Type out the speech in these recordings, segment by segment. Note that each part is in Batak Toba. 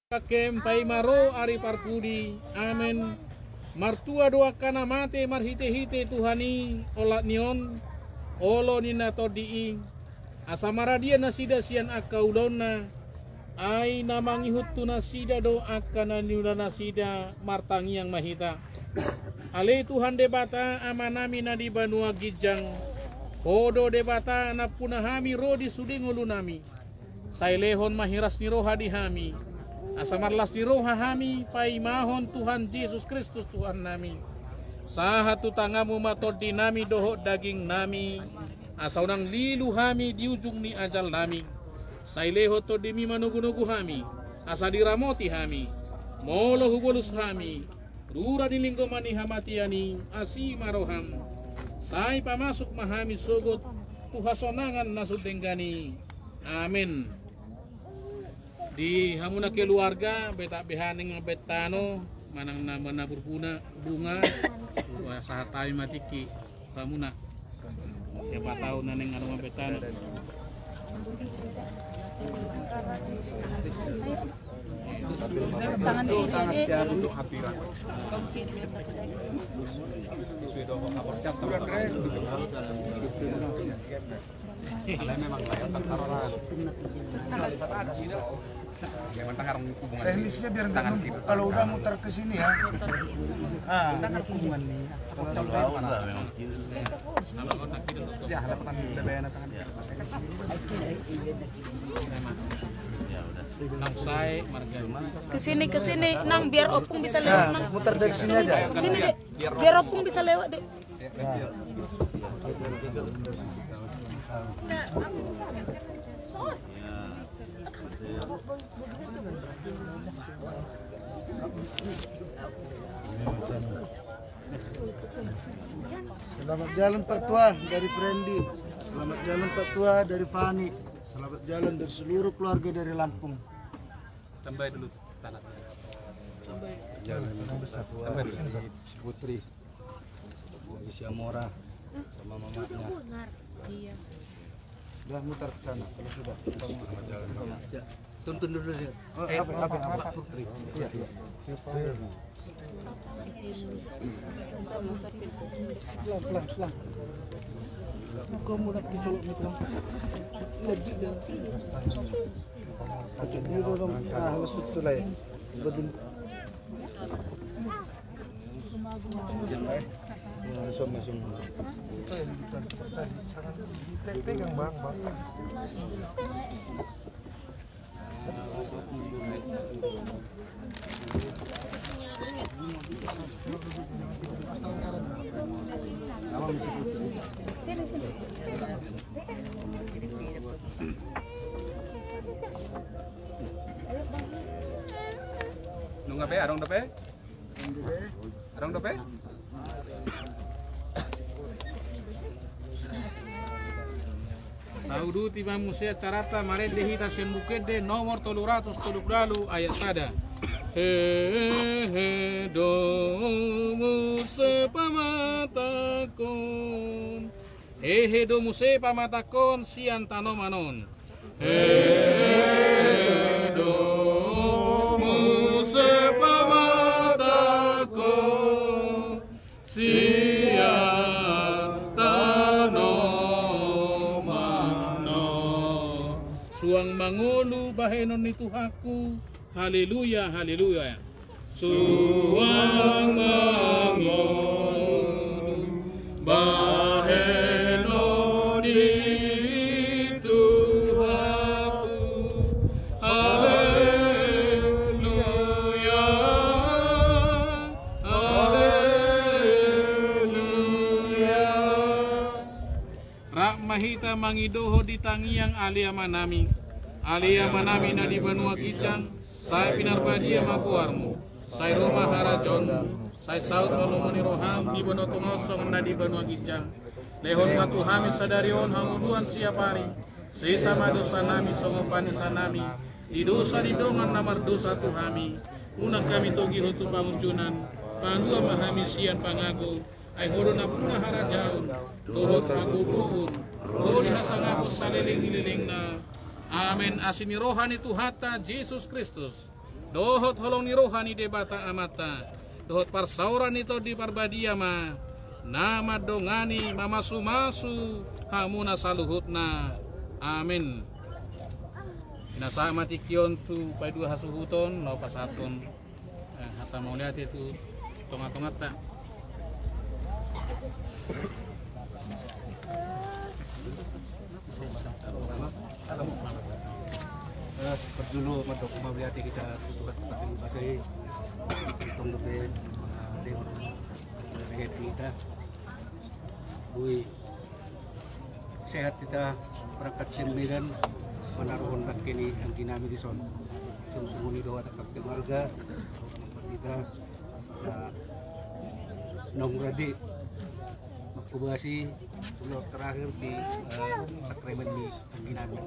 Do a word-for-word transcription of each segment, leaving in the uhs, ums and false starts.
Pangkem paima ro ari parpudi. Amen. Martua do angka na mate marhitehite Tuhan i, olat ni on, olo ni na tondi i, asa maradian nasida sian angka ulaonna. Ai na mangihut tu nasida do angka na niula nasida. Martangiang ma hita. Ale Tuhan Debata, Amanami na di banua ginjang, Ho do Debata nampuna hami ro di sude ngolunami. Sai lehon ma hiras ni roha di hami, asa marlas ni roha hami paimahon Tuhan Jesus Kristus Tuhannami. Sahat tu tanganmu ma tondinami dohot dagingnami, asa unang lilu hami di ujung ni ajalnami. Sai lehon tondimi manogunogu hami, asa diramoti hami. Molo hubolus hami, rura ni linggoman ni hamatean i, asi ma roham. Sai pamasuk ma hami sogot tu hasonangan na sun denggan i. Amen. Di hamuna keluarga, betak behaning betano, manang na manabur buna, bunga, wah, sahat hami ma tingki. Hamuna. Siapa tahu naneng aroma betano. Tangan ini, ini. Kalau memang layak, teknisnya biar nggak numpuk kalau udah muter ke sini ya. Ah. Kalau sudah udah memang. Ya, halaman bebena tangan. Ya udah. Nang sai marga. Ke sini, ke sini, Nang, biar Opung bisa lewat, Nang. Muter dari sini aja. Sini, Dek. Biar Opung bisa lewat, Dek. Selamat jalan Pak Tua dari Frendy. Selamat jalan Pak Tua dari Fani. Selamat jalan dari seluruh keluarga dari Lampung. Tambai dulu tanah. Jalan besar. Tambai dulu. Si Putri. Di Siamora sama mamanya. Iya. Udah mutar ke sana kalau sudah. Tuntun dulu dia. Oh, eh, apa, apa, apa? Putri. Iya, iya. Pelan, pelan, pelan. Kau mulai di Solo, pelan. Lebih dah. Oke, dia dorong. Ah, masuk tu lah ya. Lebih. Nunga pe, adong dope? Adong dope? Tauduti ma muse acaranta, marende hita sian Buku Ende nomor tolu ratus tolu pulu ualu ayat sada. Hehe do muse pamatangkon. Hehe do muse pamatangkon sian tanoman on. Hehe do muse pamatangkon sian tanoman on. Suang mangolu bahenon ni Tuhanku. Haleluya, haleluya. Suang mangolu bahenon ni Tuhanku. Haleluya, haleluya. Rap ma hita mangidohon di tangiang Ale Amanami. Ale Amanami na di banua ginjang, sai pinarbadia ma goarmu. Sai ro ma harajaonmu. Sai saut ma lomo ni roham di banua tonga on songon na di banua ginjang. Lehon ma tu hami sadari on hangoluan siapari. Sesa ma dosanami songon panesanami di dosa ni dongan na mardosa tu hami. Unang hami togihon tu pangunjunan. Palua ma hami sian pangago. Ai Ho do nampuna harajaon dohot hagogoon dohot hasangapon saleleng ni lelengna. Amen. Asi ni roha ni Tuhanta Jesus Kristus, dohot holong ni roha ni Debata Amanta, dohot parsaoran ni Tondi Parbadia ma na mandongani mamasumasu hamuna saluhutna. Amen. Nasa ma tingki on tu paidua hasuhuton, laho pasahathon eh, hata mauliate tu tongatonganta. Eh, parjolo mandok mauliate hita tu Tuhan, Tuhan basa i. Tong dope, eh, lehon, eh, hita. Boi sehat hita, berangkat sian Medan, manaruhon bangke ni anggi nami dison. Songon i do hata keluarga, hita, na, naung rade mangkobasi ulaon terakhir di, eh, sakramen ni anggi nami.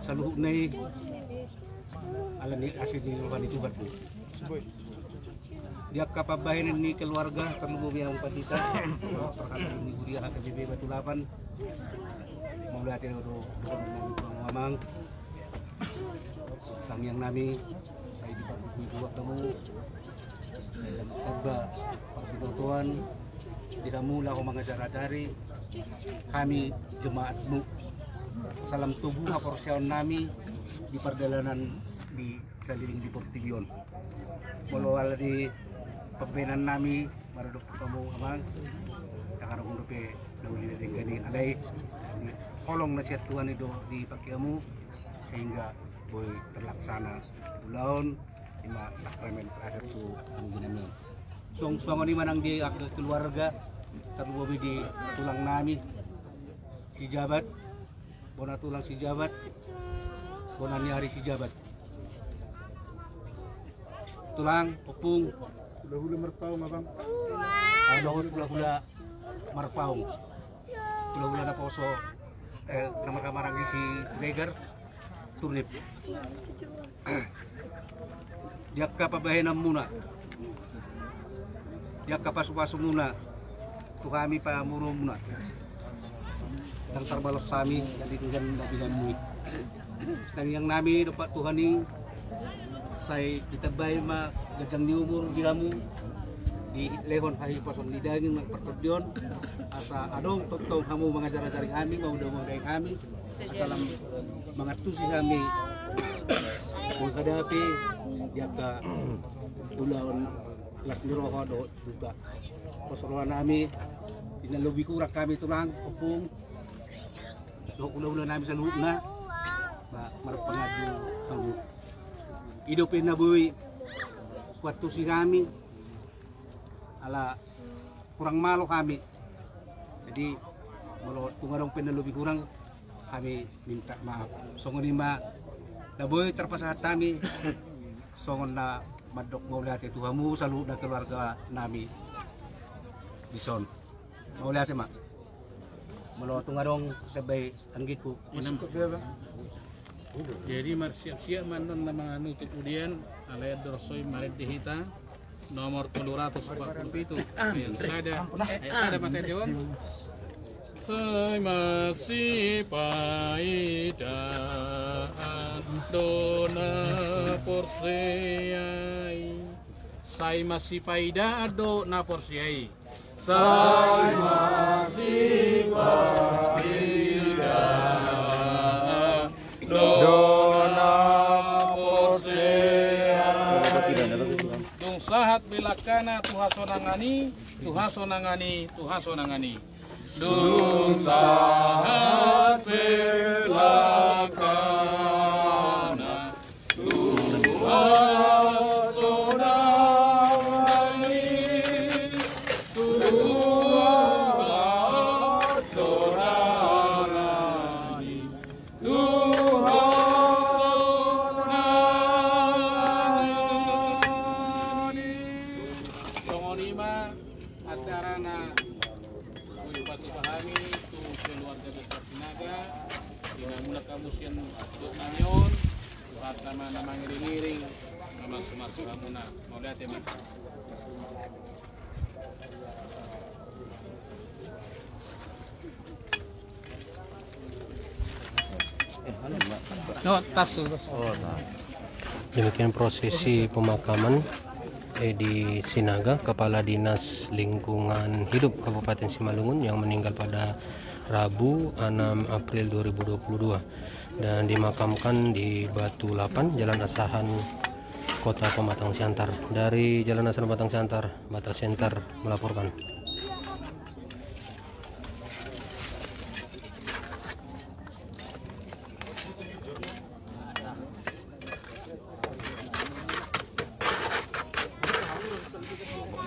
Saluhutna i ala ni asi ni roha ni Tuhan. Di angka pambahenan ni keluarga, tarlumobi amang pandita, parhata ni huria H K B P Batu Lapan. Mauliate do, do, do, amang. Tangiang nami, sai diparbue Tuhan hamu, sai ditamba parbinotoan di hamu laho mangajar-ajari hami jemaatmu. Salam togu haporseaon nami di pardalanan di saliling di portibi on. Molo ala di pambahenan nami, maradop hamu amang, ndang adong dope na uli na denggan i, alai holong na sian Tuhan i do dipake hamu, sehingga boi terlaksana ulaon, ima sakramen terakhir tu anggi nami on. Suang, songon i ma nang di angka keluarga, tarlumobi di tulang nami Sijabat, bona tulang Sijabat, bona ni ari Sijabat. Tulang, ompung. Hulahula Marpaung, abang. Ah, dohot hulahula Marpaung. Hulahula naposo, eh, na marhahamaranggi Siregar, Turnip. Di angka pambahenanmuna, di angka pasupasumuna tu hami pamoruonmuna, ndang tarbalos hami na denggan na binahenmu i. Tangiang nami dompak Tuhan i, sai ditambai ma ganjang ni umur di hamu, dilehon hahipason ni daging nang partondion, asa adong tongtong hamu mangajar-ajari hami, mauda-udahi hami, asa lam mangantusi hami menghadapi di angka ulaon las ni roha dohot duka. Pos roha nami, di na lobi hurang hami tulang, ompung, dohot hulahula nami saluhutna, ma-, marpanganju hamu. I dope na boi huantusi hami, ala hurang malo hami. Jadi, molo tung adong pe na lobi hurang, hami minta maaf. Songon i ma na boi tarpasahat hami, songon na mandok mauliate tu hamu saluhutna keluarga nami dison. Mauliate ma. Molo tung adong siambai anggingku. Masuk ke dia, Bang. Jadi marsiap-siap ma annon na manganutup udian, alai andorang so i marende hita, nomor tolu ratus empat puluh pitu, ayat sada, ayat sada ma tadi on. Sai masipaidaan do na porsea i. Sai masipaidaan do na porsea i. Sai masipaidaan do na porsea i. Dung sahat belakana tu hasonangan i, tu hasonangan i, tu hasonangan i. Dung sahat belakana tu hasonangan i, tu hasonangan i, tu hasonangan i. Songon i ma acarana. Boi patupa hami tu keluarga besar Sinaga, di na mulak hamu sian dohot nami on, Tuhanta ma na mangiringiring, na mamasumasu hamuna. Mauliate ma. No, tas. Demikian prosesi pemakaman Edi Sinaga, Kepala Dinas Lingkungan Hidup Kabupaten Simalungun, yang meninggal pada Rabu, enam April dua ribu dua puluh dua, dan dimakamkan di Batu Lapan, Jalan Asahan, Kota Pematang Siantar. Dari Jalan Asahan Pematang Siantar, Batak Center melaporkan.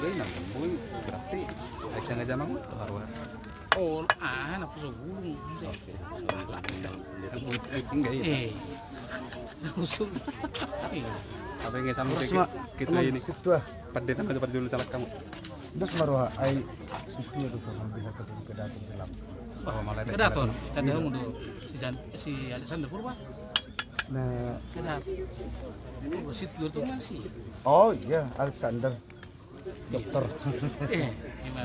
Boi, nang boi, berarti ai sengaja mangut tu haruan. Oh, ah, nak kusuk bulung. Oke. Singgah, iya. Eh. Langsung. Iya. Apa yang sama kita ini? Situa. Pada nama seperti dulu, calak kamu. Dos ma roha ai. Situa tu, bisa ketemu Predator dalam. Oh, malah Predator. Kita dah mundur. Si Jan, si Alexander Purba. Nah. Kena. Situa tu masih. Oh iya, Alexander. Dokter. Eh, gimana?